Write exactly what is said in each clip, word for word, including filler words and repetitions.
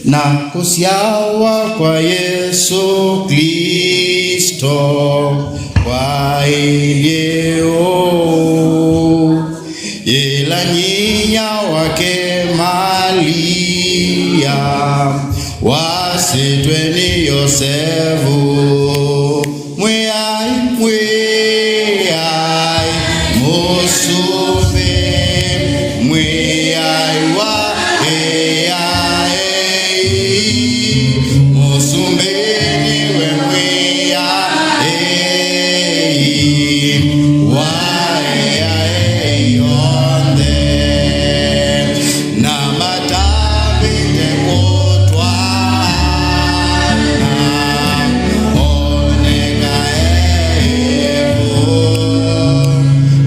Na kũsyawa kwa Yesũ Klĩsto kwaĩlye ũu, yĩla nyinyia wake Malia wasitwe nĩ Yosevu. Mwĩai, Mwĩai, Mũsumbĩ, Mwĩai wa eaĩ, Mũsumbĩ nĩwe Mwĩai wa eaĩ yonthe. Na matavĩte kũtwaana, oneka e ĩvu,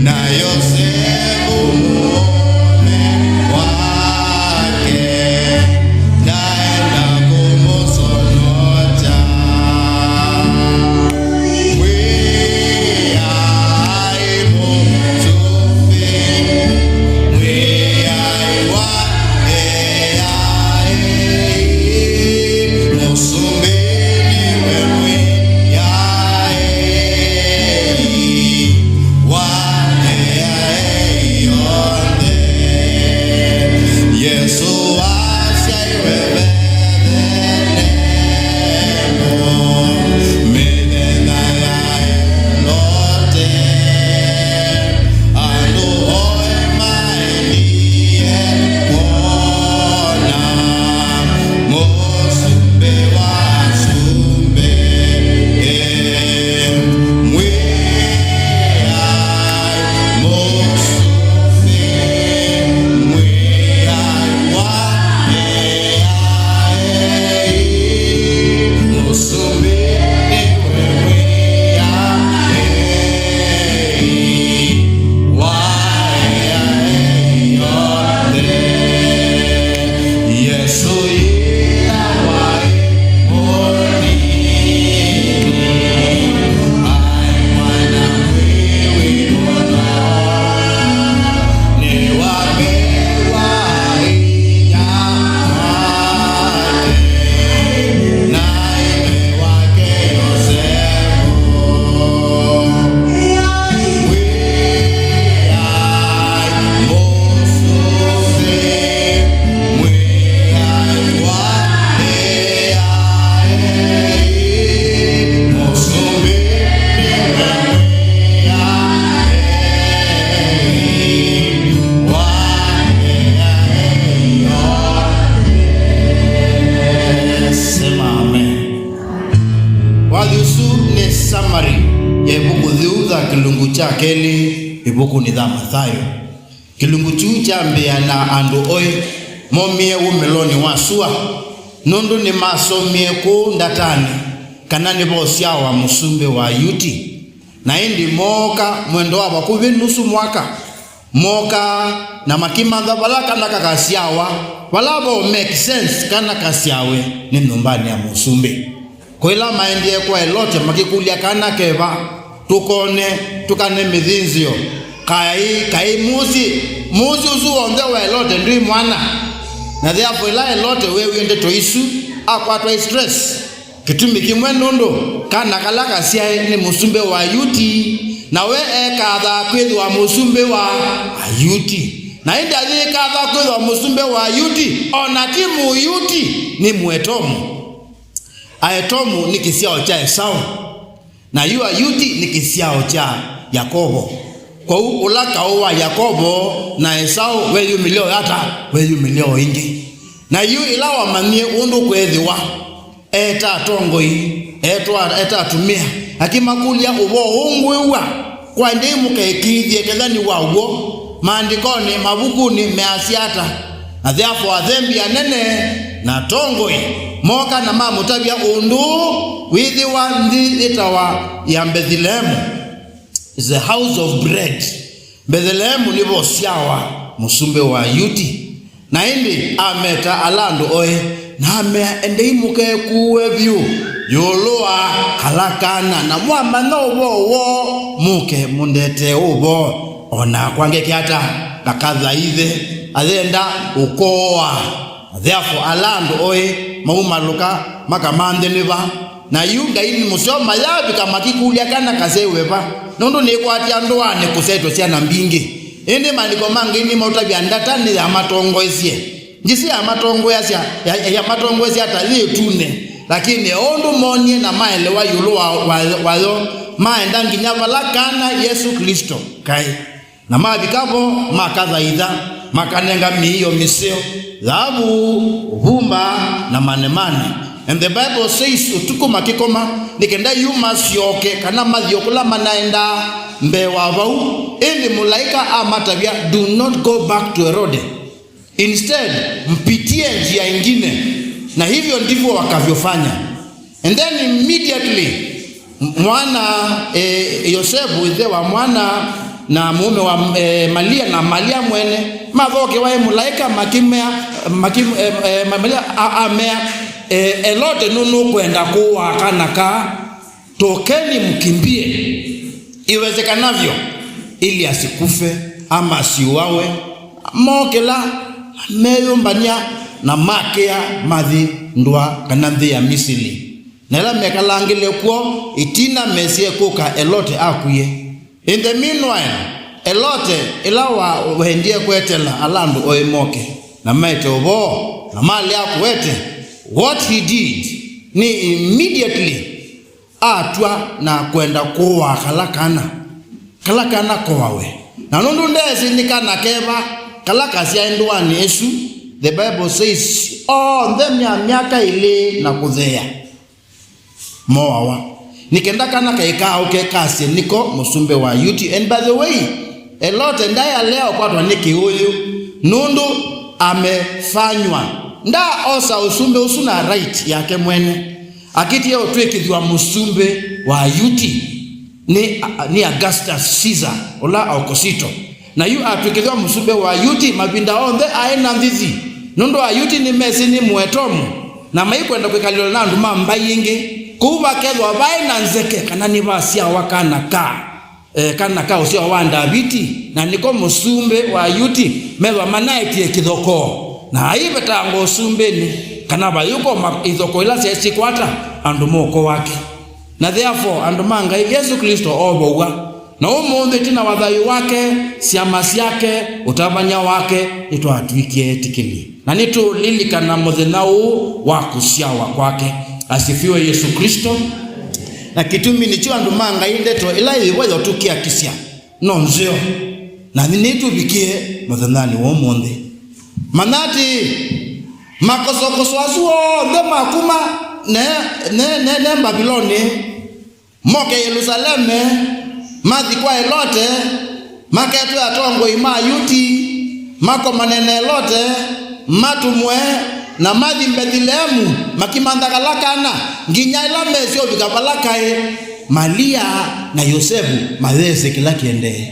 na Yosevu mũũme wake ndaenda kũmũsonokya. Mwĩai Mũsumbĩ, Mwĩai wa eaĩ, Mũsumbĩ nĩwe Mwĩai wa eaĩ yonthe. Yesũ wasyaiwe Vethelemu mĩthenya ya Elote. Andũ onthe maendie kwona Mũsumbĩ wa asumbĩ, Mwĩai Mũsumbĩ, Mwĩai wa eaĩ, Mũsumbĩ nĩwe Mwĩai wa eaĩ yonthe. Yesũ yĩla waĩ mũnini, aĩ mwana mwĩwi mũno, nĩwavewa inyia wake na ĩthe wake Yosevu. Mwĩai Mũsumbĩ, Mwĩai wa eaĩ, Mũsumbĩ nĩwe Mwĩai wa eaĩ yonthe. Sema amen. Wathi ũsu nĩ summary ya ĩvuku yĩu ya kĩlungu kya kelĩ ĩvukunĩ ya Mathayo. Kĩlungu kyu kyambĩĩa na andũ oĩ momie wumĩlonĩ wa sua, nũndũ nĩmasomie kũu ndatanĩ kana nĩvosyawa mũsumbĩ wa Ayuti. Na ĩndĩ mooka mwendo wa vakuvĩ nusu mwaka, mooka na makĩmantha vala kana kakasyawa, vala vo make sense kana kasyawe nĩ nyũmbanĩ ya mũsumbĩ. Kũĩla maendie kwa Elote makĩkũlya kana keva, tũkone, tũkane mĩthĩnzĩo. Kaĩ, kaĩ mũsyĩ, mũsyĩ ũsu w'onthe wa Elote ndwĩ mwana? Na therefore ĩla Elote weewie ndeto isu, akwatwa nĩ stress. Kĩtumi kĩmwe nũndũ kana kala kasyae nĩ mũsumbĩ wa Ayuti, na we ekathaa kwĩthĩwa mũsumbĩ wa Ayuti. Na ĩndĩ ayĩkathaa kwĩthĩwa mũsumbĩ wa Ayuti, o na ti Mũyuti, nĩ Mũetomu. Aetomu nĩ kĩsyao kya Esau, na yu Ayuti nĩ kĩsyao kya Yakovo. Kwoou ũla kaũ wa Yakovo na Esau weyumĩlya o ata? Weyumĩlya o ĩngĩ. Na yu ĩla wamanyie ũndũ kweethĩwa, eeta atongoi, etwa, eeta atumĩa, akĩmakũlya, "Ũvoo ũũ ngwĩw'a, kwa ndĩi mũkeĩkĩĩthye ketha nĩ wa w'o? Maandĩkonĩ, mavukunĩ measya ata?" Na therefore athembi anene na atongoi mooka na mamũtavya ũndũ ũũ, wĩthĩwa nthĩ yĩtawa ya Mbethileemu, is the house of bread. Mbetheleemu nĩvo ũsyawa mũsumbĩ wa Ayuti. Na ĩndĩ ameta ala andũ oĩ, na amea, "Endei mũkekuũe vyũ ĩũlũ wa kala kana, na mwamanya ũvoo woo, mũke mũndetee ũvoo, o nakwa ngeke ata? Ngakathaithe." Ayenda ũkooa. Therefore ala andũ oĩ maumalũka, makamanthe nĩ va. Na yu Ngai nĩ mũseo, mayavika makĩkũlya kana kaseĩwe va, nũndũ nĩkwatie ndũanĩ kũsetwe syana mbingĩ. Ĩndĩ maandĩko ma Ngai nĩmaũtavya ndata nĩyamatongoesye. Nzĩa yamatongoeasya, ya-, yamatongoesya ta yĩ ĩtunĩ, lakini o ũndũ moonie na maelewa ĩũlũ wa, wa, wayo, maenda nginya vala kana Yesũ Klĩsto kaĩ. Na mavika vo, makathaitha, makanenga mĩio mĩseo, thavu, ũvumba, na manemane. And the Bible says, ũtukũ makĩkoma, nĩ kenda yu masyoke kana mathi o kũla manaendaa mbee wa vau. Ĩndĩ mũlaĩka amatavya, "Do not go back to Herode. Instead, mpitie njia ingine." Na hivyo ndivyo wakavyofanya. And then immediately, mwana, eh, Yosevu, ithe wa mwana, na mũũme wa, eh, Malia, na Malia mwene, mathokewa ĩ mũlaĩka, makĩmea, makĩ-, eh, eh, ma-, Malia a-, amea, eh, "Elote nũnũkwenda kũaa kana kaa, tokeni mkimbie iwezekanavyo, ili asikufe ama asiuawe." Mokĩla, meyũmbany'a, na makĩa mathi ndũa kana nthĩ ya Misili. Na ĩla mekalangĩle kw'o, ĩtina mesie kũka Elote akwie. In the meanwhile, Elote, ĩla wa-, waendie kũetela ala andũ oĩ moke, na maete ũvoo, na malea kũete, what he did, nĩ immediately atw'a na kwenda kũaa kala kana, kala kana koawe. Na nũndũ ndeesĩ nĩ kana keva kala kasyae ndũanĩ ĩsu, the Bible says, onthe mya myaka ĩlĩ na kũtheea mooawa, nĩ kenda kana kaikaũke kasye nĩko mũsumbĩ wa Ayuti. And by the way, Elote ndaĩ alea ũkwatwa nĩ kĩũyũ, nũndũ amefanywa. Ndaaosa ũsumbĩ ũsu na right yake mwene. Akĩtie ũtw'ĩkĩthw'a mũsumbĩ wa Ayuti nĩ, nĩ Augustus Caesar, ũla Aukosito. Na yu atw'ĩkĩthw'a mũsumbĩ wa Ayuti, mavinda onthe aĩ na nthĩthi, nũndũ Ayuti nĩmesĩ nĩ Mũetomu, na maikwenda kwĩkalĩlwa na andũ ma mbaĩ ingĩ. Kũu vakethwa vaĩ na nzeke kana nĩvasyawa kana ka, eh, kana ka ũsyao wa Ndaviti, na nĩko mũsumbĩ wa Ayuti, methwa manaetie kĩthokoo, na aivetangwa ũsumbĩnĩ, kana vayũkoma ithokoo ila syaĩ sikwata andũ ma ũko wake. Na therefore, andũ ma Ngai, Yesũ Klĩsto ovow'a, na ũmũnthĩ ĩtina wa thayũ wake, syama syake, ũtavany'a wake, nĩtwatw'ĩkie etĩkĩli. Na nĩtũlilikana mũthenya ũũ wa kũsyawa kwake. Asifiwe Yesũ Klĩsto. Na kĩtumi nĩkyo andũ ma Ngai, ndeto ĩla yĩ vo yotũkiakisya no nzeo, na nĩ-, nĩtũvikĩe mũthenyanĩ wa ũmũnthĩ. Manya atĩ makosokoso asu onthe makuma ne, ne, ne, ne Mbaviloni, moke Yelusaleme, mathi kwa Elote, maketwe atongoi ma Ayuti, makomane na Elote, matũmwe, na mathi Mbethileemu, makĩmantha kala kana, nginya ĩla mesĩ ũvika vala kaĩ, Malia na Yosevu mayesĩ kĩla kĩendee.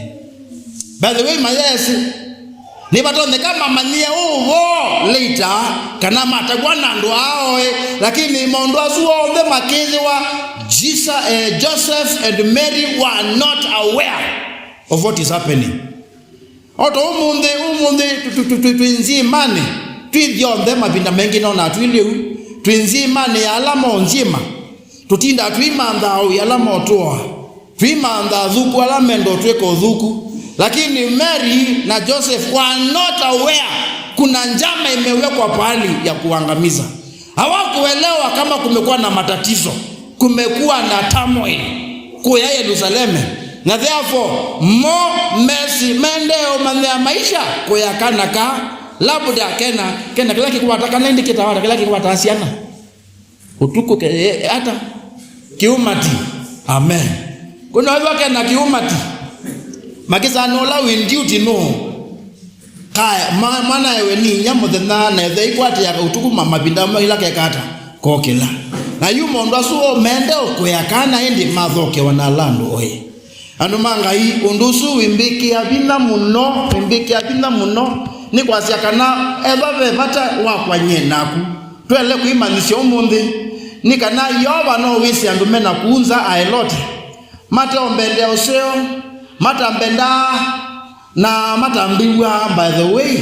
By the way, mayesĩ. Nĩvatonyeka mamanyie ũvoo later, kana matavw'a na andũ aa oĩ, lakini maũndũ asu onthe makĩthĩwa, Jesus, eh, Joseph and Mary were not aware of what is happening. O ta ũmũnthĩ, ũmũnthĩ tũ-, tũ-, tũ-, twĩ nzĩmanĩ, twĩ ithyonthe mavinda maingĩ nonaa twĩ lĩu, twĩ nzĩmanĩ ya ala mo nzĩma, tũtindaa tũimantha aoi ala motũaa. Twĩmantha athũku ala menda ũtwĩka ũthũku. Lakini Mary na Joseph were not aware kuna njama imewekwa pahali ya kuangamiza. Hawakuelewa kama kumekuwa na matatizo, kumekuwa na turmoil kũya Yerusaleme. Na therefore, mo mesi mendee ũmanyĩa maisha kũya kana ka, labda kena, kena kĩla kĩkũvata kana ĩndĩ kĩtawata kĩla kĩkũvataa syana. Ũtukũ ke-, e-, ata? Kĩũmati. Amen. Kwĩna wĩva kena kĩũmati? Makĩsana ũla wĩ duty nũũ? Kaya, ma-, mwana ewe nĩ inya mũthenya na ĩthe ikwatĩa ũtukũ ma-, mavinda amwe ila kekata kokĩla. Na yu maũndũ asu o mende ũkwĩa kana ĩndĩ mathokewa na ala andũ oĩ. Andũ ma Ngai, ũndũ ũsu wĩmbĩkĩa vinya mũno, wĩmbĩkĩa vinya mũno, nĩ kwasya kana ethwa ve vata wakwa nyie naku. Twaĩle kwĩmanyĩsya ũmũnthĩ nĩ kana Yeova no wĩsĩ andũ me na kũu nza a Elote, mateũmbendea ũseo, matambendaa, na matambĩw'aa, by the way.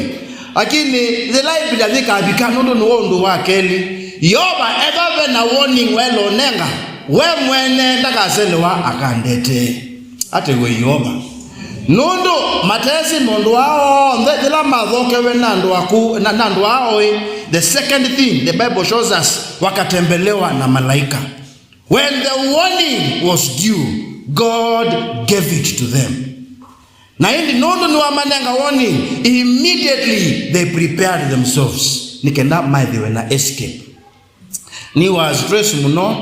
Lakini yĩla ĩvinda yĩkavika, nũndũ nĩw'o ũndũ wa kelĩ, Yeova ethwa ve na warning waĩle ũnenga, we mwene ndakaselewa akandetee. Atĩwe Yeova. Nũndũ matesĩ maũndũ aa onthe yĩla mathokewe na andũ aku, na, na andũ aa oĩ, the second thing the Bible shows us, wakatembelewa na malaika. When the warning was due, God gave it to them. Na ĩndĩ nũndũ nĩwamanenga warning, immediately they prepared themselves, nĩ kenda maĩthĩwe na escape. Nĩ wa stress mũno,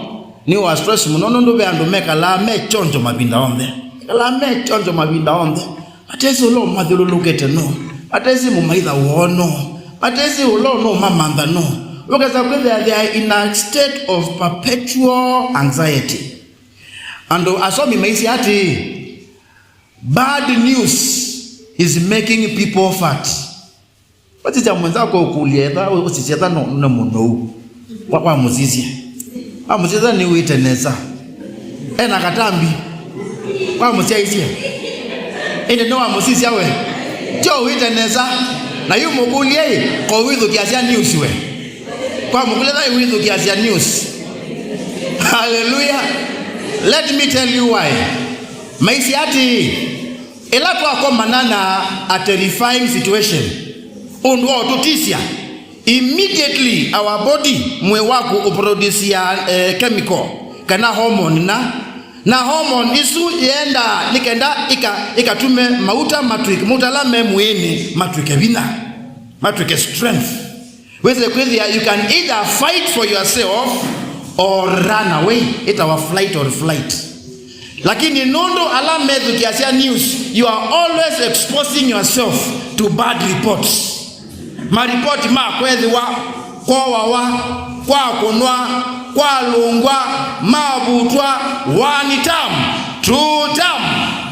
nĩ wa stress mũno nũndũ ve andũ mekalaa me chonjo mavinda onthe. Mekalaa me chonjo mavinda onthe. Matesĩ ũla ũmathyũlũlũkĩte nũũ. Matesĩ mũmaitha woo nũũ. Matesĩ ũla ũnũũmamantha nũũ. Ũkesa kwĩthĩa they are in a state of perpetual anxiety. Andũ asomi maisye atĩĩ, bad news is making people fat. Ũsisya mwenzako ũkũlye etha, ũsisya etha no, no mũnou. Wa, wamũsisya. Wamũsisya nĩ wĩte nesa. Ena katambi. Wamũsyaisye. Ĩndĩ nĩ wamũsisya we. Tyo wĩte nesa. Na yu mũkũlye ĩ, ko wĩthũkĩasya news we. Kwa mũkũlye etha wĩthũkĩasya news. Hallelujah. Let me tell you why. Maisye atĩĩ, ĩla twakomana na a terrifying situation, ũndũ wa ũtũtisya, immediately our body, mwĩĩ waku ũproducia, eh, chemical kana hormone na, na hormone isu yendaa nĩ kenda ika, ikatume mauta matwĩke, mauta ala me mwĩĩnĩ matwĩke vinya, matwĩke strength. Wĩsĩ kwĩthĩa, you can either fight for yourself or run away. Ĩtawa flight or flight. Lakini nũndũ ala methũkĩasya news, you are always exposing yourself to bad reports. Maripoti ma kwethĩwa, kwoawa, kwakũnwa, kwalũngwa, mavutwa, one term, two term,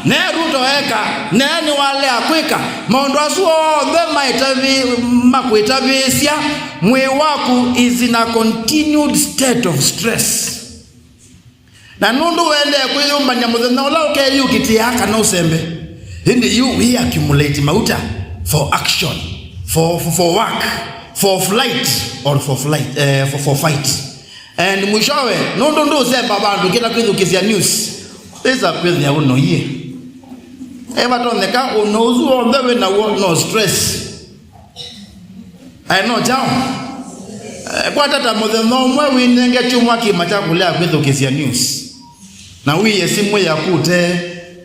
ne Ruto eka, ne nĩwalea kwĩka, maũndũ asu onthe maĩtavi-, makwĩtavĩĩsya, mwĩĩ waku is in a continued state of stress. Na nũndũ ũendee kwĩyũmbany'a mũthenya ũla ũkeyũkitĩa kana ũsembe, ĩndĩ yu wĩ accumulate mauta for action, for, for, for work, for flight, or for flight, eh, for, for fight. And mwishowe, nũndũ ndũsemba vandũ kĩla kwĩthukĩsya news, ĩsa kwĩthĩa ũnoie. Evatonyeka ũno ũsu w'onthe wĩ naw'o no stress. Aĩ no kyaũ? Eh, kwata ta mũthenya ũmwe wĩnenge kyumwa kĩima kya kũlea kwĩthukĩsya news. Na wĩe simũ yaku ũtee.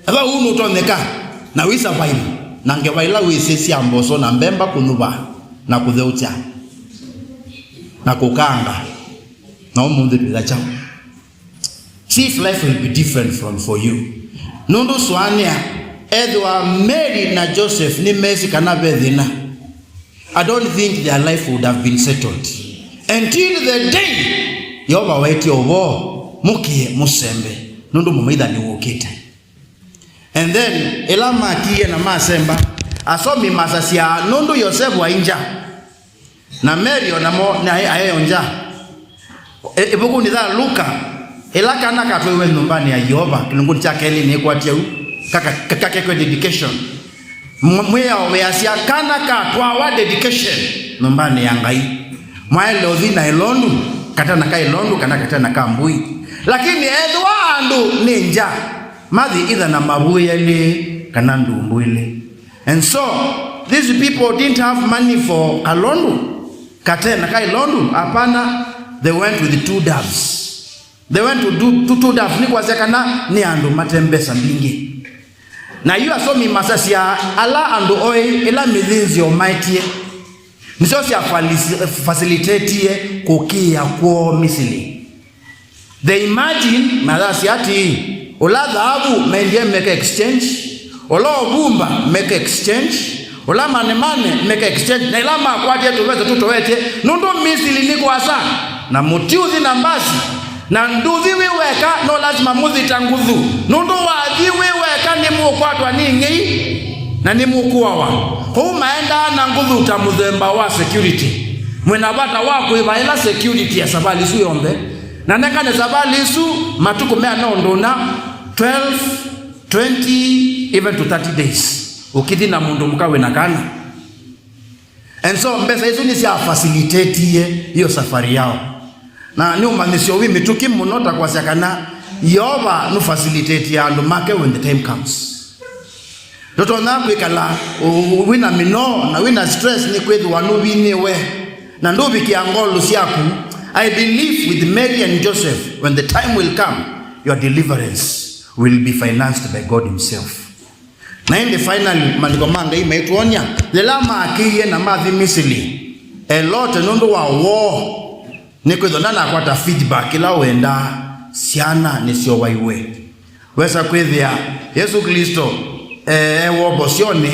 Ethwa ũu nũtonyeka, na wĩ survive. Na ngewa ila wĩsĩ sya mboso na mbemba kũnyuva na kũtheũkya na kũkaanga. Na ũmũnthĩ twĩtha kyaũ? See if life will be different from for you. Nũndũ sũanĩa, ethĩwa Mary na Joseph nĩmesĩ kana ve thĩna, I don't think their life would have been settled until the day Yeova waĩtye ũvoo, mũkĩe, mũsembe, nũndũ mũmaitha nĩwũkĩte. And then, ĩla makiie na masemba, asomi masasya nũndũ Yosevu aĩ ngya, na Mary o namo nĩ aĩ, aĩ o ngya. Ĩ-, ĩvukunĩ ya Luka, ĩla kana katwaiwe nyũmbanĩ ya Yeova, kĩlungunĩ kya kelĩ nĩkwatya ũu, kaka, kaka kekwe dedication. Mw-, mwĩao wĩasya, kana katwawa dedication nyũmbanĩ ya Ngai. Mwaĩle ũthi na ĩlondu, katena ka ĩlondu, kana katena ka mbũi. Lakini ethĩwa andũ nĩ ngya, mathi either na mavũĩ elĩ, kana ndumbu ilĩ. And so, these people didn't have money for kalondu, katena ka ĩlondu, hapana, they went with two doves. They went to do, to two doves, nĩ kwasya kana nĩ andũ mate mbesa mbingĩ. Na yu asomi masasya ala andũ oĩ ĩla mĩthĩnzĩo maetie, nĩsyo sya falis-, facilitatie kũkĩĩa kwoo Misili. They imagine, mathasya atĩĩ, ũla thaavu mendie meke exchange, ũla ũvumba meke exchange, ũla manemane meke exchange, na ĩla makwatie tũvesa tũtoetye, nũndũ Misili nĩ kũasa, na mũtiũthi na mbasi, na ndũthi wĩ weka, no lasima mũthi ta nguthu, nũndũ wathi wĩ weka nĩmũkwatwa nĩ ng'ei, na nĩmũkũawa. Kwoou maendaa na nguthu ta mũthemba wa security. Mwĩ na vata wa kũĩva ĩla security ya savalĩ ĩsu yonthe. Na nekane savalĩ ĩsu matukũ meana ũndũ ũna, twelve, twenty, even to thirty days. Ũkithi na mũndũ mũka wĩ na kana. And so, mbesa isu nĩ sya facilitatie hiyo safari yao. Na nĩ ũmanyĩsyo wĩ mĩtũkĩ mũno ta kwasya kana Yeova nũfacilitateaa andũ make when the time comes. Ndũtonya kwĩkala ũ-, wĩna mĩnoo na wĩna stress nĩkwĩthĩwa nũvinyĩĩwe na ndũvikĩa ngoo syaku. I believe with Mary and Joseph, when the time will come, your deliverance will be financed by God himself. Na ĩndĩ finally, Maandĩko ma Ngai maitwony'a, yĩla maakĩie na mathi Misili, Elote nũndũ wa woo, nĩkwĩthwa ndanakwata feedback ĩla wendaa, syana nĩsyowaiwe. Wesa kwĩthĩa Yesũ Klĩsto e, e wovosyonĩ,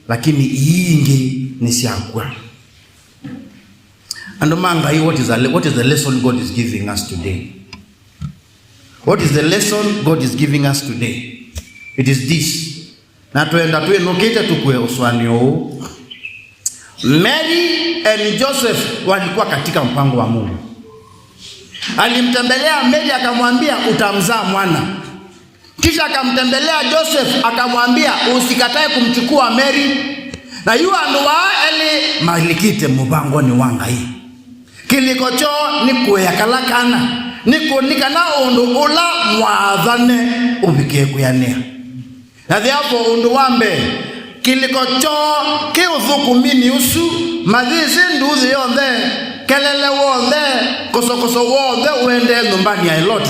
lakini ii ingĩ nĩsyakw'a. Andũ ma Ngai, what is a le-, what is the lesson God is giving us today? What is the lesson God is giving us today? It is this. Na twenda twĩnũkĩte tũkue ũsũanĩo ũũ. Mary and Joseph walikuwa katika mpango wa Mungu. Alimtembelea Mary akamwambia, "Utamzaa mwana." Kisha akamtembelea Joseph akamwambia, "Usikatae kumchukua Mary." Na yu andũ aa elĩ malikĩte mũvangonĩ wa Ngai. Kĩlĩko kyoo nĩ kũea kala kana, nĩ kũ-, nĩ kana ũndũ ũla mwathane ũvike kwĩanĩa. Na therefore, ũndũ wa mbee, kĩlĩko kyoo kĩ ũthũkũminĩ ũsu, mayĩsĩ nduuthĩ yonthe, kelele wonthe, kosokoso wonthe ũendee nyũmbanĩ ya Elote.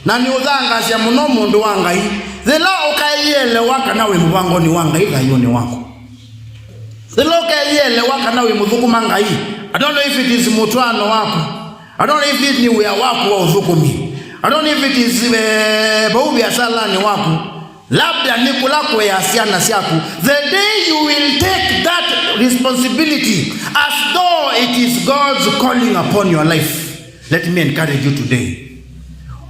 Na nĩũthangaasya mũno mũndũ wa Ngai, yĩla ũkaeyĩelewa kana wĩ mũvangonĩ wa Ngai thayũnĩ waku. Yĩla ũkeeyĩelewa kana wĩ mũthũkũma Ngai, I don't know if it is mũtwaano waku, I don't know if it nĩ wĩa waku wa ũthũkũmi, I don't know if it is, eh, vau viasalanĩ waku, labda nĩ kũla kũea syana syaku. The day you will take that responsibility as though it is God's calling upon your life, let me encourage you today.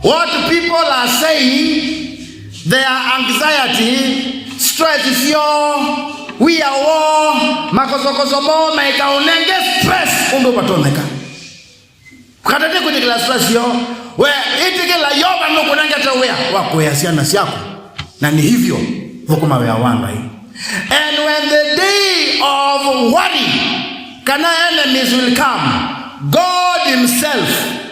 What people are saying, their anxiety, stress syoo, wia woo, makosokoso moo maikaũnenge stress ũndũ ũvatonyeka. Katate kwĩtĩkĩla stress syoo, we ĩtĩkĩla Yeova nũkũnengete wĩa wa kũea syana syaku. Na nĩ hivyo, thũkũma wĩa wa Ngai. And when the day of worry kana enemies will come, God himself,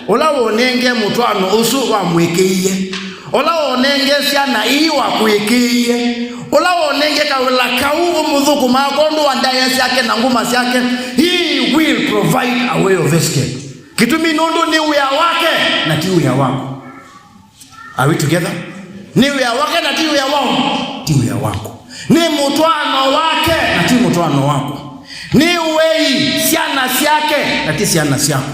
ũla wonenge mũtwaano ũsu wamwĩkĩie, ũla wonenge syana ii wakwĩkĩie, ũla wonenge kawĩla kau ũmũthũkũmaa kwondũ wa ndaĩa syake na nguma syake, he will provide a way of escape. Kĩtumi nũndũ nĩ wĩa wake na ti wĩa waku. Are we together? Nĩ wĩa wake na ti wĩa wao, ti wĩa waku. Nĩ mũtwaano wake na ti mũtwaano waku. Nĩ wei syana syake na ti syana syaku.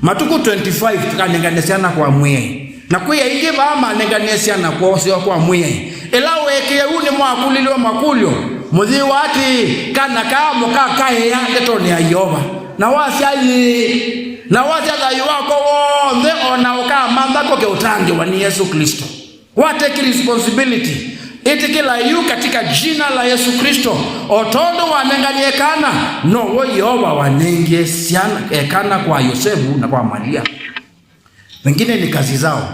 Matukũ twenty-five tũkanengane syana kwa Mwĩai. Na kwĩ aingĩ vaa manenganie syana kwoo syoo kwa Mwĩai. Ĩla weekie ũu nĩmwakũlilwe makũlyo, mũyĩwa atĩĩ, kana kaa mũkakaĩa ndetonĩ ya Yeova? Na wasya yĩĩ, na wasya thayũ wakwa w'onthe, o na ũkamantha kũke ũtangĩĩwa nĩ Yesũ Klĩsto. Watake responsibility. Ĩtĩkĩla yu katika jina la Yesu Kristo. O tondũ wanenganie kana, now'o Yeova wanengie syana, e, kana kwa Yosevu na kwa Malia. Wengine ni kazi zao.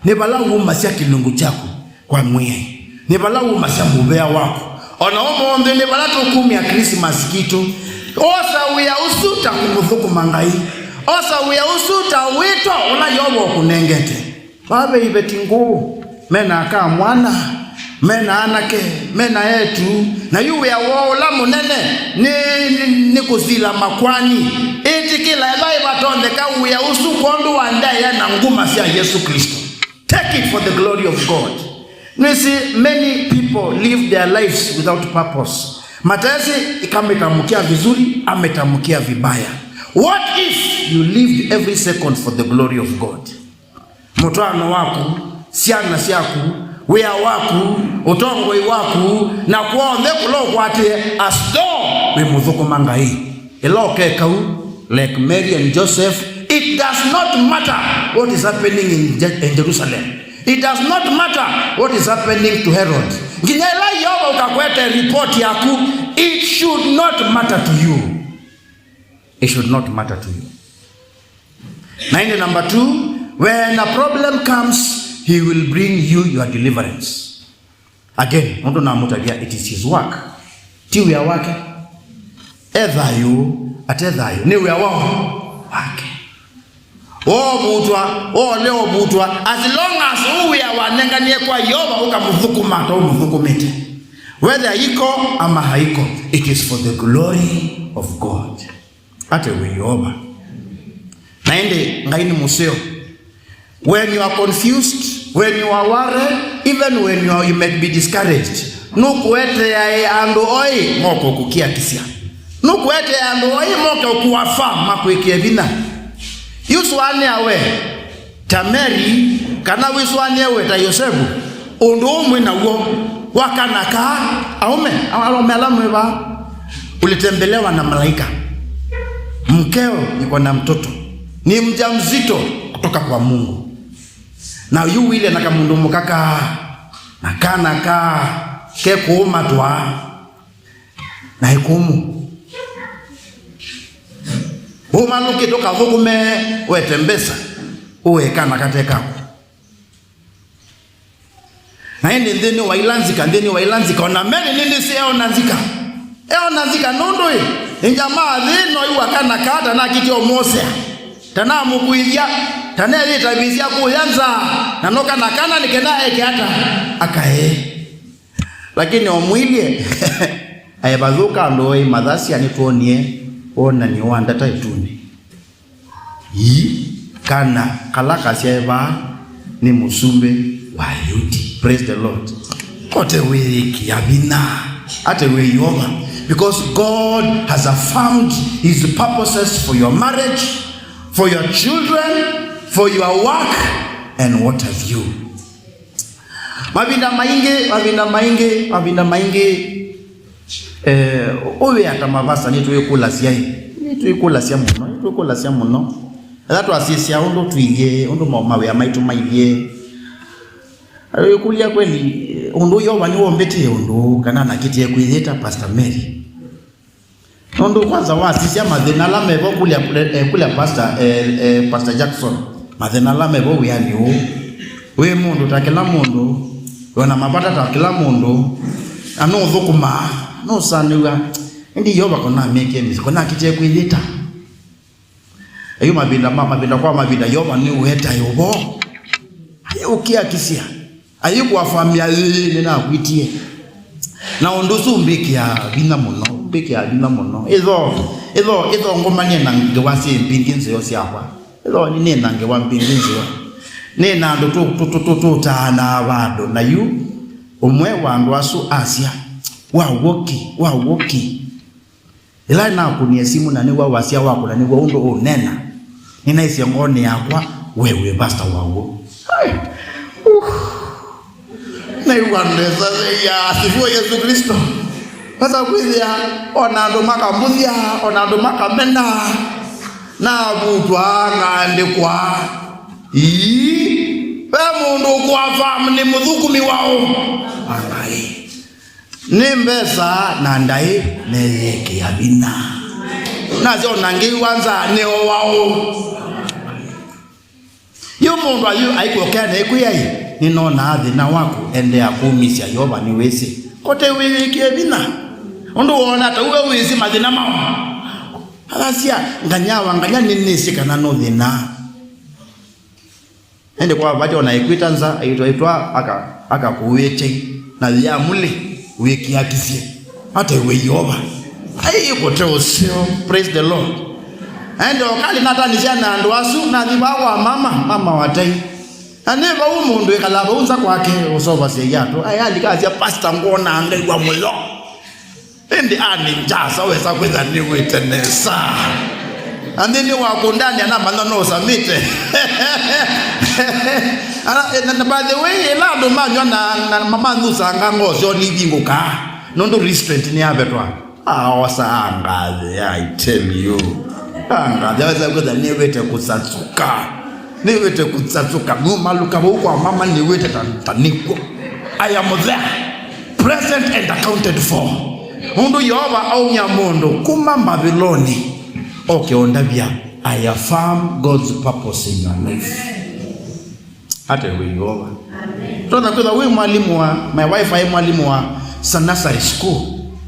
Nĩ vala wumasya kĩlungu kyaku kwa Mwĩai. Nĩ vala wumasya mũvea waku. O na ũmũnthĩ nĩ vala tũkumya Christmas kitũ. Osa wĩa ũsu ta kũmũthũkũma Ngai. Osa wĩa ũsu ta wĩtwa ũla Yeova ũkũnengete. Vaa ve iveti ngũũ, mena aka mwana, mena anake, mena etu, na yu wĩa woo ũla mũnene nĩ, nĩ, nĩ kũsila makwani. Ĩtĩkĩla ĩla ĩvatonyeka wĩa ũsu kwondũ wa ndaĩa na nguma sya Yesũ Klĩsto. Take it for the glory of God. Nĩsĩ many people live their lives without purpose. Matesĩ kamĩtamũkĩa vizuri, amĩtamũkĩa vibaya. What if you lived every second for the glory of God? Mũtwaano waku, syana syaku, wĩa waku, ũtongoi waku, na kw'onthe kũla ũkwatĩe, as though wĩ mũthũkũma Ngai. Ĩla ũkeka ũu, like Mary and Joseph, it does not matter what is happening in Je-, in Jerusalem. It does not matter what is happening to Herod. Nginya ĩla Yeova ũkakwete report yaku, it should not matter to you. It should not matter to you. Na ĩndĩ number two, when a problem comes, he will bring you your deliverance. Again, mũndũ namũtavya, it is his work. Ti wĩa wake. E thayũ, ate thayũ. Nĩ wĩa wao wake. Woovutwa, woole ovutwa, as long as ũũ wĩa wanenganie kwa Yeova ũkamũthũkũma ta ũmũthũkũmĩte. Whether iko ama haiko, it is for the glory of God. Ate wĩ Yeova. Na ĩndĩ Ngai nĩ mũseo. When you are confused, when you are worried, even when you, are, you might be discouraged, nũkũetea andũ oĩ moke ũkũkiakisya. Nũkũetea andũ oĩ moke ũkũafa makwĩkĩe vinya. Yusũanĩa we ta Mary, kana wĩsũanĩe we ta Yosevu, ũndũ ũmwe naw'o wa kana kaa, aume, arũme ala mwĩ vaa, ulitembelewa na malaika. Mkeo yuko na mtoto. Ni mjamzito kutoka kwa Mungu. Na yu wĩle na kamũndũ mũka kaa, na kana kaa, ke kũũma twaa, na ĩkũmũ. Ũmalũkĩte ũkathũkũme, wete mbesa, ũe kana kate kaku. Na ĩndĩ nthĩnĩ wa ila nzika, nthĩnĩ wa ila nzika, ona Mary nĩnĩsĩ eona nzika. Eona nzika nũndũ ĩ, nĩ jamaa thĩ no iwa kana kaa, ta nakĩtie ũmwosea, ta namũkuithya, ta neyĩtavĩsya kũya nza, na no kana kana nĩ kenda eke ata, akae. Lakini omwilye, aevathũka andũ oĩ mathasya nĩtwonie wonany'o wa ndata ĩtunĩ. Ii, kana kala kasyae vaa nĩ mũsumbĩ wa Ayuti. Praise the Lord. Kote wĩyĩkĩa vinya. Ate wĩ Yeova. Because God has affirmed his purposes for your marriage, for your children, for your work, and what have you. Mavinda maingĩ, mavinda maingĩ, mavinda maingĩ, eh, ũwĩa ta mavasa nĩtwĩkũlasya ĩ. Nĩtwĩkũlasya mũno, nĩtwĩkũlasya mũno. Ethĩwa twasisya ũndũ tũilyĩ, ũndũ ma-, mawĩa maitũ mailyĩ. Wĩkũlya kweli, ũndũ Yeova nĩwombĩtĩe ũndũ ũũ, kana nakĩtie kwĩyĩta Pastor Mary? Nũndũ kwanza wasisya mathĩna ala mevo kũlya, eh, kũlya Pastor, eh, eh, Pastor Jackson, mathĩna ala mevo wĩanĩ ũũ. Wĩ mũndũ ta kĩla mũndũ, wĩna mavata ta kĩla mũndũ, na nũũthũkũmaa, nũũsanĩw'a. Ĩndĩ Yeova konamĩkie mĩsyĩ, konakĩtie kwĩyĩta. Ayu mavinda ma, mavinda kwa mavinda, Yeova nĩũetae ũvoo. Ayĩ ũkiakisya. Ayĩ kũafamĩa, ĩĩ, nĩnakwitie. Na ũndũ ũsu ũmbĩkĩaa vinya mũno, ũmbĩkĩaa vinya mũno. Ĩtho, ĩtho, ĩtho ngomanie na ngewa syĩ mbingĩ nzeo syakwa. Ĩtho nĩ, nĩ na ngewa mbingĩ nzeo. Nĩ na andũ tũ, tũ, tũ, tũ, tũtaanaa vandũ. Na yu, ũmwe wa andũ asu asya, "Wa w'o ki, wa w'o ki." Ĩla nakũnie simũ na nĩw'a wasya waku na nĩw'a ũndũ ũũneena, nĩnaisye ngoonĩ yakwa, "We wĩ pastor wa w'o." Ai, uh, naĩw'a nesa ya asifiwe Yesu Kristo. Vasa kwĩthĩa ona andũ makambũthya, ona andũ makamena, navutwa ngaandĩkwa. Ii, ve mũndũ ũkũaffirm nĩ mũthũkũmi wa ũ? Wa Ngai. Nĩ mbesa na ndaĩ neyĩkĩa vinya. Nasya ona ngĩw'a nza nĩowaũ. Yu mũndũ ayu aikwokea na ĩkwĩa ĩ, nĩnonaa thĩna waku, endeea kũmĩsya Yeova nĩwĩsĩ. Kote wĩyĩkĩe vinya. Ũndũ woona ta uwe wĩsĩ mathĩna mao. Athasya, nganyawa, nganya nĩnĩsĩ kana no thĩna. Ĩndĩ kwa vati ona ĩkwĩta nza, aitwa, aitwa aka, aka kũwĩtei, na yĩamũlĩ, wĩkiakisye. Ate wĩ Yeova. Ai, kote ũseo. Praise the Lord. Ĩndĩ okali natanisya na andũ asu, nathi vaa kwa mama, mama watai. Na nĩ vau mũndũ ĩkalaa vau nza kwake, ũsovasya iatũ. Ai, alika asya, "Pastor, ngwona ngaĩwa mũyo." Ĩndĩ ani njasa wesa kwĩtha nĩwĩte nesa. Na nthĩnĩ wa kũndani anamanya no ũsamĩte. Ana, na, na by the way, ĩla andũ manyw'a na, na mamanyusanga ngoo syoo nivingũkaa. Nũndũ restraint nĩyavetwa. Aosa angathĩ, I tell you. Angathĩ, aweza kwĩtha nĩwĩte kũsatsuka. Nĩwĩte kũsatsuka. Numaluka vau kwa mama nĩwĩte ta, ta nĩkw'o. I am there. Present and accounted for. Ũndũ Yeova aumya mũndũ kuma Mbaviloni, oke ũndavya, I affirm God's purpose in your life. Ate wĩ Yeova. Amen. Tona kwĩtha wĩ mwalimu wa, my wife aĩ mwalimu wa sa nursery school.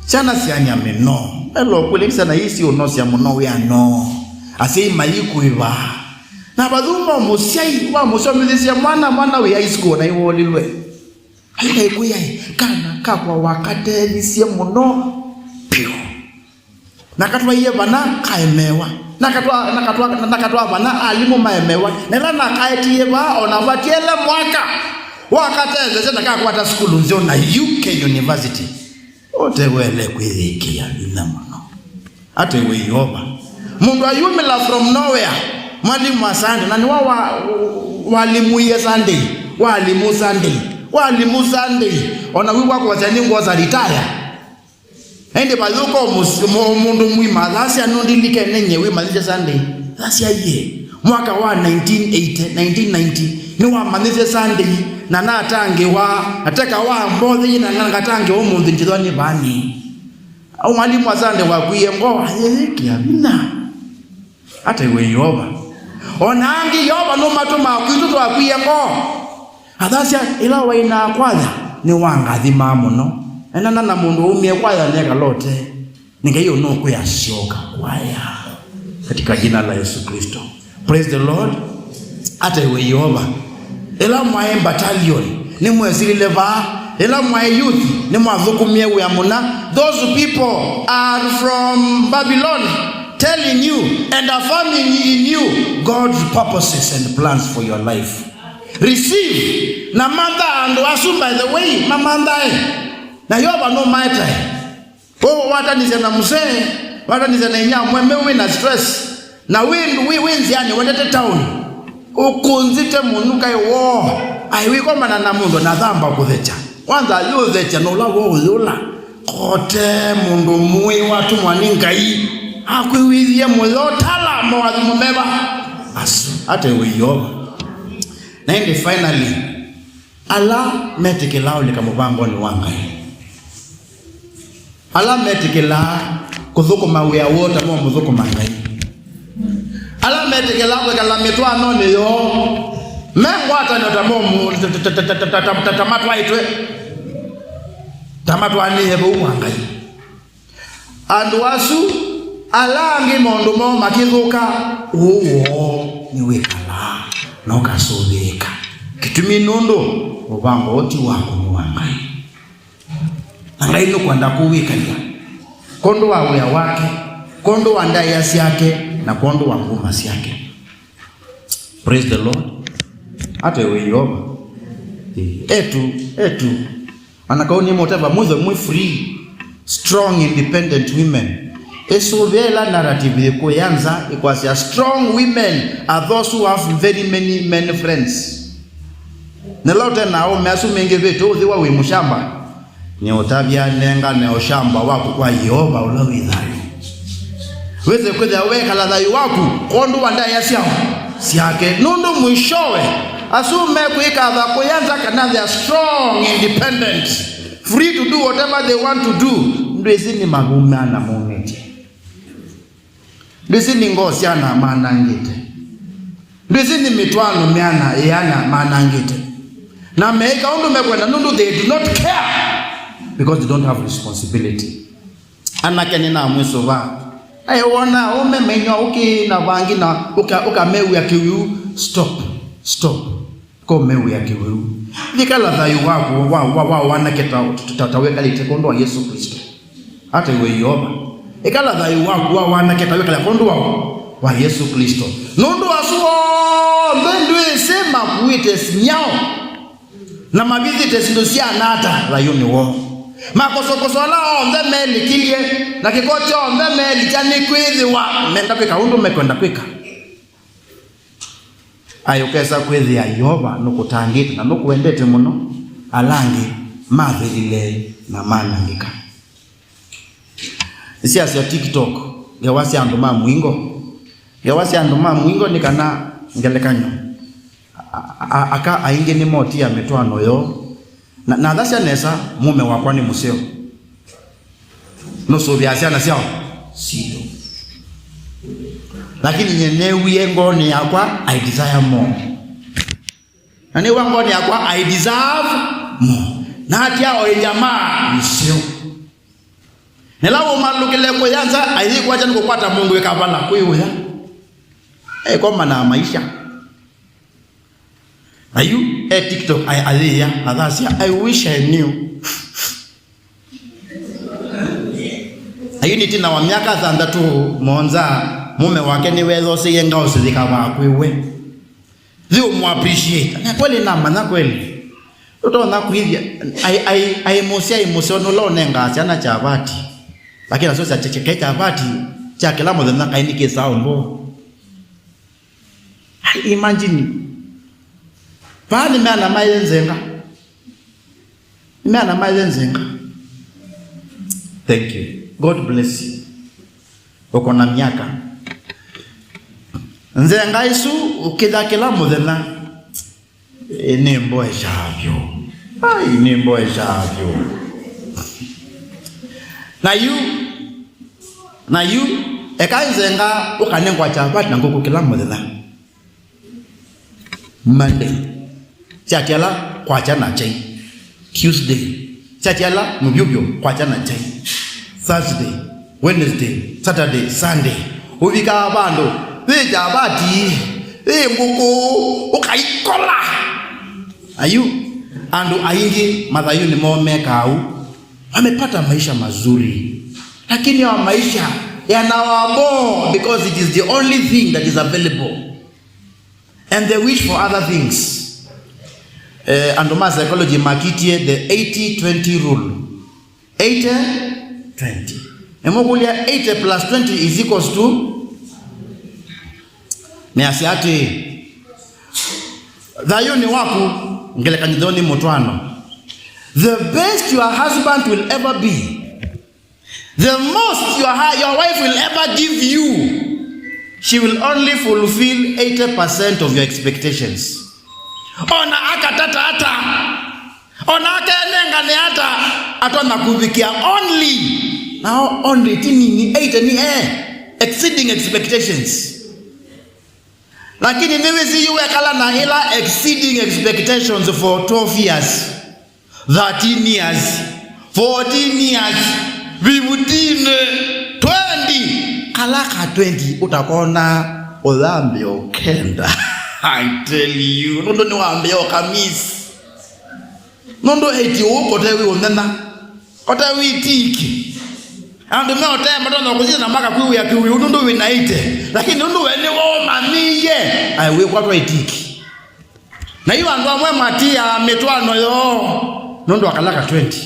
Syana syanya mĩno. Elo kũlĩ syana ii siũnosya mũno wĩa no. Asyai mayikwĩva. Na vathuma mũsyai wamũsomethĩsye mwana, mwana wĩ high school na iwolilwe. Ayu kaikwĩaĩ, kana kakwa wakatethisye mũno vyũ. Nakatwaie vana kaemewa. Nakatwa, nakatwa, nakatwa vana alimũ maemewa. Na ĩla nakaetie vaa, ona vatiele mwaka, wakatetheesya na kakwata sukulu nzeo na U K University. Ũtewele kwĩyĩkĩa vinya mũno. Ataiwe Yeova. Mũndũ ayumĩla from nowhere. Mwalimu wa Sunday, na nĩwa wa, walimuie Sunday. Walimu Sunday. Walimu Sunday. Ona wĩw'a kwasya nĩ ngwosa retire. Ĩndĩ vayũka mũs-, mũ-, mũndũ mwima, athasya nũndilike nenye wĩmanyĩsye Sunday. Thasya ye. Mwaka wa nineteen eighty, nineteen ninety, nĩwamanyĩsye Sunday, na natangĩwa, nateka wa mbothi, na ngatangĩwa ũmũnthĩ njithwa nĩ vani. Au mwalimu wa Sunday wakwie ngoo, ayĩyĩkĩa vinya. Ataiwe Yeova. Ona angĩ Yeova nũmatũmaa kwitũ twakwie ngoo. Athasya, ĩla wainaa kwaya, nĩwangathimaa mũno. Enana na mũndũ waumie kwaya nekalote. Nĩ Ngai ũnũkwĩa syoka kwaya. Katika jina la Yesu Kristo. Praise the Lord. Ataiwe Yeova. Ĩla mwaĩ battalion, nĩmwesilile vaa. Ĩla mwaĩ youth, nĩmwathũkũmie wĩa mũna. Those people are from Babylon, telling you and affirming in you God's purposes and plans for your life. Receive. Na mantha andũ asu, by the way, mamanthae. Na Yeova nũmaetae. Ũũ watanisya na mũsee, watanisya na inyia mweme wĩ na stress, na wĩ, wĩ, wĩ nzĩanĩ wendete town, ũkũnzĩte mũnu kaĩ woo, aĩ wĩkomana na mũndũ na thamba kũthekya. Kwanza ayũthekya na ũla woo ũyũla. Kote mũndũ mũĩ watũmwa nĩ Ngai, akwĩw'ĩthie mũyo tala mawathimo meva. Asu, ataiwe Yeova. Na ĩndĩ finally, ala metĩkĩlaa ũlika mũvangonĩ wa Ngai. Ala metĩkĩlaa kũthũkũma wĩa woo ta momũthũkũma Ngai. Ala metĩkĩlaa kwĩkala mĩtwaanonĩ yoo me ngwatanĩo ta momũ-, ta, ta, ta matwaĩtwe, ta matwaanĩe vau wa Ngai. Andũ asu ala angĩ maũndũ moo makĩthũka, ũũ woo nĩwĩkalaa na ũkasũvĩĩka. Kĩtumi nũndũ mũvango ũũ ti waku, nĩ wa Ngai. Na Ngai nũkwenda kũwĩkalya kwondũ wa wĩa wake, kwondũ wa ndaĩa syake, na kwondũ wa nguma syake. Praise the Lord. Ataiwe Yeova. Eh, etu, etu. Ana kau nĩ mũteva mwĩthwe mwĩ free. Strong independent women. Ĩsũvĩa ĩla narrative yĩkũya nza ĩkwasya strong women are those who have very many men friends. Nĩla ũte na aũme asu mengĩvĩte ũthĩwa wĩ mũshamba. Nĩũtavya, nengane ũshamba waku kwa Yeova ũla wĩ thayũ. Wĩse kwĩthĩa wekala thayũ waku kwondũ wa ndaĩa syao syake. Nũndũ mwishowe, asu mekwĩkatha kũya nza kana they are strong, independent, free to do whatever they want to do. Ndwĩsĩ nĩ mavumana maumĩtye. Ndwĩsĩ nĩ ngoo syana manangĩte. Ndwĩsĩ nĩ mĩtwaano mĩana ĩana manangĩte. Na meĩka ũndũ mekwenda nũndũ they do not care because they don't have responsibility. Anake nĩnamwĩsũva. Aĩ wona aũme mainywa ũkĩ na vangi na ũka-, ũkamew'a kĩwĩu. Stop. Stop. Ko mewĩa kĩwĩu. Yĩkala thayũ waku wa, wa, wa wanake ta, ta, ta wĩkalĩte kwondũ wa Yesũ Klĩsto. Ataiwe Yeova. Ĩkala thayũ waku wa wanake ta wĩkala kwondũ wa, wa Yesũ Klĩsto. Nũndũ asu onthe ndwĩsĩ makuĩte nyaũ na mavithĩte syĩndũ sya nata thayũnĩ woo. Makosokoso ala onthe melikilye na kĩko kyonthe melikya nĩ kwĩthĩwa menda kwĩka ũndũ mekwenda kwĩka. Aĩ ũkesa kwĩthĩa Yeova nũkũtangĩte na nũkũendete mũno, ala angĩ mathĩlile na manangĩka. Nĩsyasya TikTok, ngewa sya andũ ma mũingo. Ngewa sya andũ ma mũingo nĩ kana ngelekany'o. A-, a-, aka aingĩ nĩmotia mĩtwaano yoo. Na, nathasya nesa, mũũme wakwa nĩ mũseo. Nũsũvĩaa syana syao sitũ. Lakini nye neewie ngoonĩ yakwa, I desire more. Na nĩw'a ngoonĩ yakwa, I deserve more. Na atia o ĩjamaa nĩseo. Nĩla ũmalũkĩle kũya nza, ayĩkwatya nĩ kũkwata mũndũ ĩkavala kwĩ ũya. Ekomana maisha. Na yu e TikTok, ai-, ayĩya, athasya, "I wish I knew." Na yu nĩ ĩtina wa myaka thanthatũ, mũonza, mũme wake nĩwethoseiye ngaũsĩ yĩkavaa kwĩ we. They will appreciate. Na kweli namanya kweli. Ũtonya kwĩthya, ai, ai, ai mũsya, ai mũsya, nũla ũnengaa syana kyavati. Lakini nasyo sya kyeke kyavati, kya kĩla mũthenya kaĩ nĩkĩsaa ũmboo. Ai, imagine. Vaa nĩ meana maĩe nzenga. Nĩ meana maĩe nzenga. Thank you. God bless you. Ũko na myaka. Nzenga isu ũkĩtha kĩla mũthenya. Ĩ, nĩ mboesha vyũ. Ai, nĩ mboesha vyũ. Na yu, na yu, eka nzenga ũkanengwa kyavati na ngũkũ kĩla mũthenya. Monday, syatiala kwakya na kyai. Tuesday, syatiala mũvyũvyũ kwakya na kyai. Thursday, Wednesday, Saturday, Sunday. Ũvikaa vandũ, wĩ kyavati, wĩ ngũkũ, ũkaikola. Ayu, andũ aingĩ mathayũnĩ moo mekaa ũu. Wamepata maisha mazuri. Lakini hayo maisha yanawaboo because it is the only thing that is available. And they wish for other things. Eh, andũ ma psychology makitie the eighty twenty rule. Eighty twenty. Nĩmũkũlya, eighty plus twenty is equals to? Nĩasya atĩ, thayũnĩ waku, ngelekany'o nĩ mũtwaano. The best your husband will ever be, the most your, hu- your wife will ever give you, she will only fulfill eighty percent of your expectations. Ona akatata ata, ona akenengane ata, atonya kũvikĩa only. Nao only ti nini, eighty nĩ, eh, exceeding expectations. Lakini nĩwĩsĩ yu wekala na ĩla exceeding expectations for twelve years, thirteen years, fourteen years, fifteen, twenty. Kala ka twenty ũtakona ũyambĩa ũkenda. I tell you, nũndũ nĩwambĩa ũkamiss. Nũndũ eighty ũũ kote wĩ ũnena, kote wĩ tiki. Andũ me ũtee matonya kũsisya na makakwĩwĩa kĩwĩu nũndũ wĩ na eighty. Lakini nũndũ we nĩwe ũmanyĩie, ai, wĩkwatwa itiki. Na yu andũ amwe matiaa mĩtwaano yoo nũndũ wa kala ka twenty.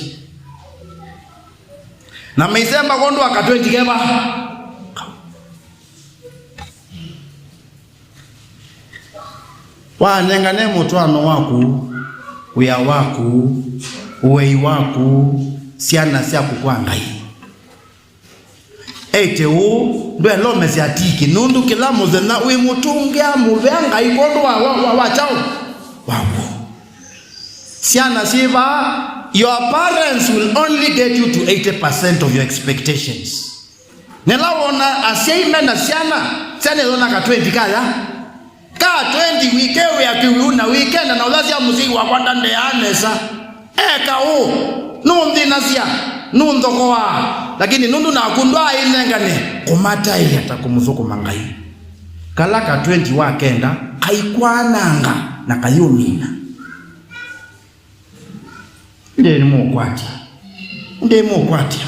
Na maisemba kwondũ wa ka twenty keva. Wanengane mũtwaano waku, wĩa waku, ũei waku, syana syaku kwa Ngai. Ete ũũ, ndwelomesya tiki, nũndũ kĩla mũthenya wĩ mũtũngĩa mũvea Ngai kwondũ wa, wa, wa, wa kyaũ? Wa w'o. Syana syĩ vaa, your parents will only get you to eighty percent of your expectations. Nĩla wona asyai me na syana, syana ĩthona ka twenty kaya. Ka twenty wĩkewĩa kĩwĩu na wĩkenda na ũthasya mũsyai wakwa ndandeaa nesa. Eka ũũ, nũnthĩnasya, nũnthokoaa, lakini nũndũ naku ndwaaĩnengane kũmataĩa ta kũmũthũkũma Ngai. Kala ka twenty wa kenda kaikwananga na kayũmina. Ĩndĩ nĩmũkwatya. Ĩndĩ mũkwatya.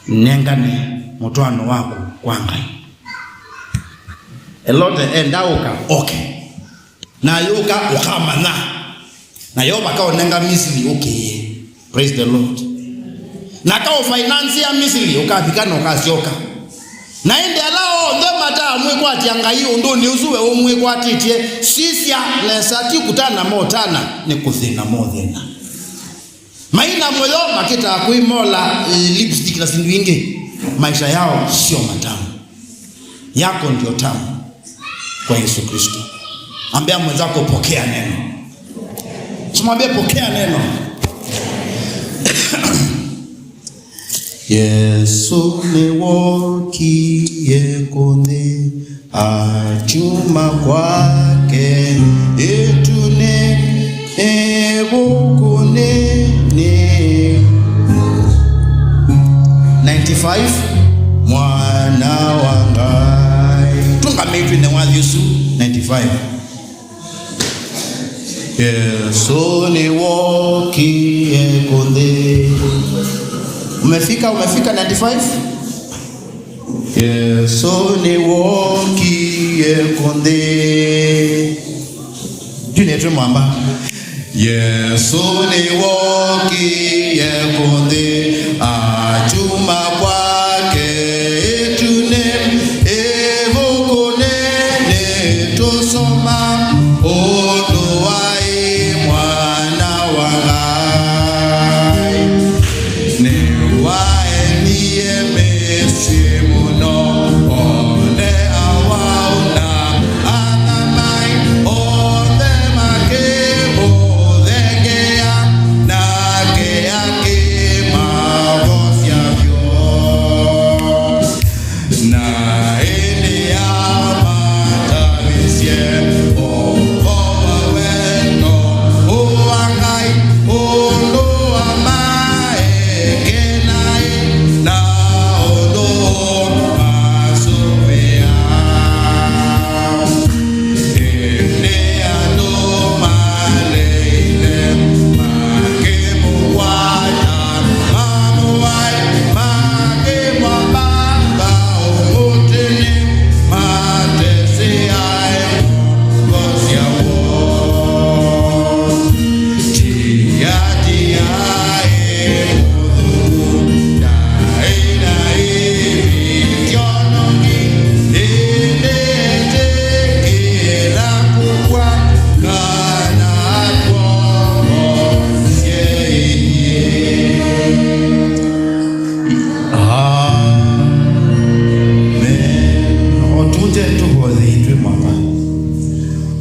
Nengane mũtwaano waku kwa Ngai. Elote enda ũka, oke. Na yũka ũkamanya. Na yo vakaũnenga Misili ũkĩe. Praise the Lord. Na kaũfinance ya Misili ũkavika na ũkasyoka. Na ĩndĩ ala onthe mataa mwĩkwatya Ngai ũndũnĩ ũsu we ũmwĩkwatĩtye, sisya nesa, ti kũtana motana, nĩ kũthĩna mothĩna. Maina mũyo makĩtaa kwĩmola, eh, lipstick na sindu ingĩ. Maisha yao sio matamu. Yako ndio tamu kwa Yesu Kristo. Ambia mwenzako, "Pokea neno." Simwambie, "Pokea neno." Yesu nĩwokie kũnĩ akyuma kwake, ĩtunĩ ĩvũkũnĩ nĩ ninety-five, Mwana wa Ngai. Tũngamĩtw'e nĩ wathi ũsu, ninety-five. Five. Yesu nĩwookie kũnthĩ. Umefika, umefika ninety-five? Yesu nĩwookie kũnthĩ. Junetwe mwamba. Yesu nĩwookie kũnthĩ, akyuma kwake ĩtunĩ, ĩvukunĩ nĩtũsoma ũndũ waĩ Mwana wa Ngai. Nĩwaendie Misili mũno, one awau na athamai onthe makĩmũthengea, nake akĩmavosya vyũ. Na ĩndĩ amatavisye ũvoo wa wendo wa Ngai, ũndũ wa maeke naĩ na ũndũ masũvĩaa. Ĩndĩ andũ maleile makĩmũkwata, mamũaĩ, makĩmwambanga ũmũtĩnĩ, matesĩae moko syaw'o. Tia, tia, ĩ mũthũku, ndaĩ na ĩvĩtyo nongi, ĩndĩ etĩkĩla kũkw'a kana twomosye inyie. Amen. O tũte tũvoye twĩ mama.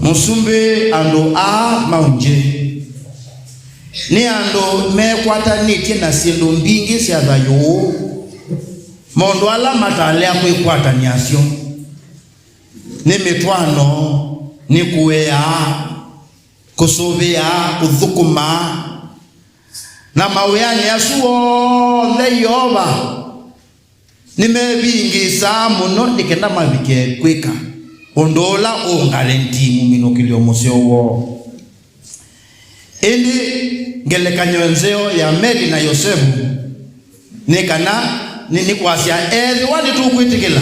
Mũsumbĩ, andũ aa maũngye nĩ andũ mekwatanĩtye na syĩndũ mbingĩ sya thayũ ũũ. Maũndũ ala matalea kwĩkwatany'a asyo nĩ mĩtwaano, nĩ kũea, kũsũvĩa, kũthũkũma, na mawĩanĩ asu onthe Yeova nĩmevĩngĩĩsaa mũno nĩ kenda mavike kwĩka ũndũ ũla ũngalentii mũminũkĩlyo mũseo woo. Ĩndĩ ngelekany'o nzeo ya Meli na Yosevu nĩ kana nĩ, nĩ kwasya, ethĩwa nĩtũkwĩtĩkĩla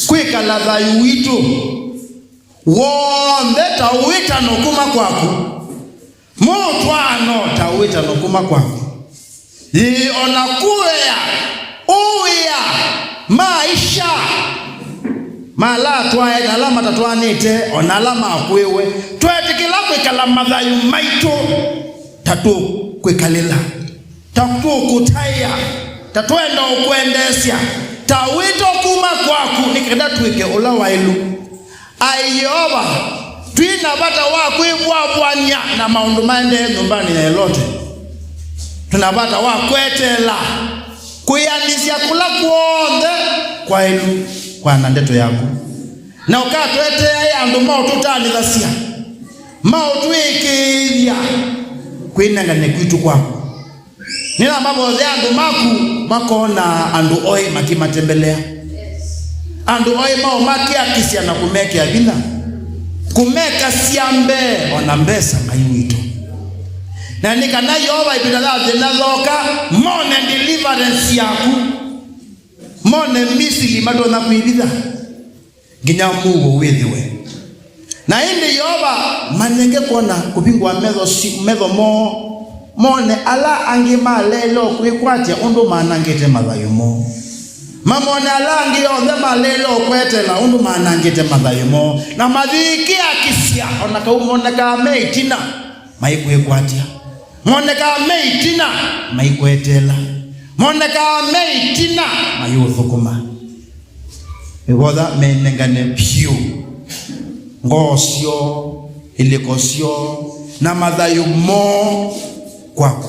kwĩkala thayũ witũ w'onthe ta ũĩtano kuma kwaku, mũtwaano ta ũĩtano kuma kwaku. Yĩĩ, o na kũea, ũĩa, maisha ma ala atwae na ala matatwaanĩte, o na ala makũĩwe, twetĩkĩla kwĩkala mathayũ maitũ ta tũkwĩkalĩla, ta tũkũtaĩa, ta twenda ũkwendeesya, ta wĩto kuma kwaku, nĩ kenda twĩke ũla waĩlu. Ai Yeova, twĩ na vata wa kwĩvwavwany'a na maũndũ maendee nyũmbanĩ ya Elote. Twĩ na vata wa kweteela kwĩanĩsya kũla kw'onthe kwaĩlu kwa na ndeto yaku, na ũkatweteae andũ maũtũtanĩthasya, maũtwĩkĩĩthya kwĩnengane kwitũ kwaku. Nĩnamavothea andũ maku makona andũ oĩ makĩmatembelea. Andũ oĩ maũmakĩakĩsya na kũmekĩa vinya, kũmekasya mbee o na mbesa Ngai witũ. Na nĩ kana Yeova ĩvinda ya thĩna yooka, mone deliverance yaku, mone Misili matonya kwĩvitha. Nginya mũuo wĩthĩwe. Na ĩndĩ Yeova manenge kwona kũvingũa metho si-, metho moo, mone ala angĩ maleele o kwĩkwatya ũndũ manangĩte mathayũ moo. Mamone ala angĩ onthe maleele o kweteela ũndũ manangĩte mathayũ moo. Na mayĩkĩakĩsya, o na kau monekaa me ĩtina, maikwĩkwatya. Monekaa me ĩtina, maikweteela. Monekaa me ĩtina, mayũthũkũma. Ĩvotha menengane vyũ ngoo syoo, ilĩko syoo, na mathayũ moo kwaku.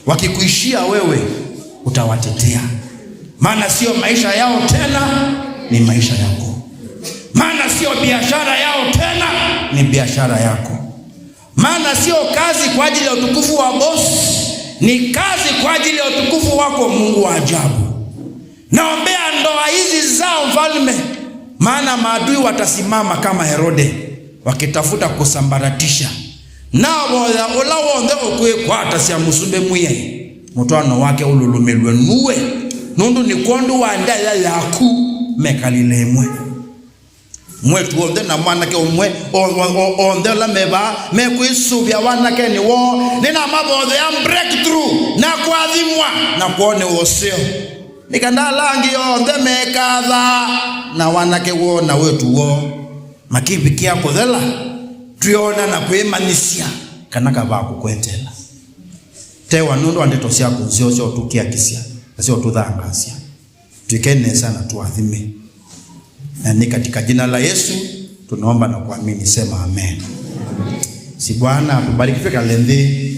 Wakikuishia wewe, utawatetea. Maana sio maisha yao tena, ni maisha yako. Maana sio biashara yao tena, ni biashara yako. Maana sio kazi kwa ajili ya utukufu wa boss, ni kazi kwa ajili ya utukufu wako, Mungu wa ajabu. Naombea ndoa hizi zao, Mfalme, Maana maadui watasimama kama Herode, wakitafuta kusambaratisha. Navoya ũla w'onthe ũkwĩkwatasya mũsumbĩ Mwĩai, mũtwaano wake ũlũlũmĩlw'e nuwe, nũndũ nĩ kwondũ wa ndaĩa yaku mekalile ĩmwe. Mwĩĩtu w'onthe na mwanake ũmwe, o- o- o- onthe ala me vaa, mekwĩsũvĩa wanakenĩ woo, nĩnamavoyea breakthrough na kũathimwa na kwonew'a ũseo. Nĩ kana ala angĩ onthe mekathaa na wanake woo na wĩĩtu woo makĩvikĩa kũthela, twĩona na kwĩmanyĩsya kana kavaa kũkwetela. Tewa nũndũ wa ndeto syaku nzeo sya ũtũkiakisya na sya ũtũthangaasya. Twĩke nesa na tũathime. Na ni katika jina la Yesu tunaomba na kuamini, sema amen. Si Bwana atubariki. Twĩkale nthĩ.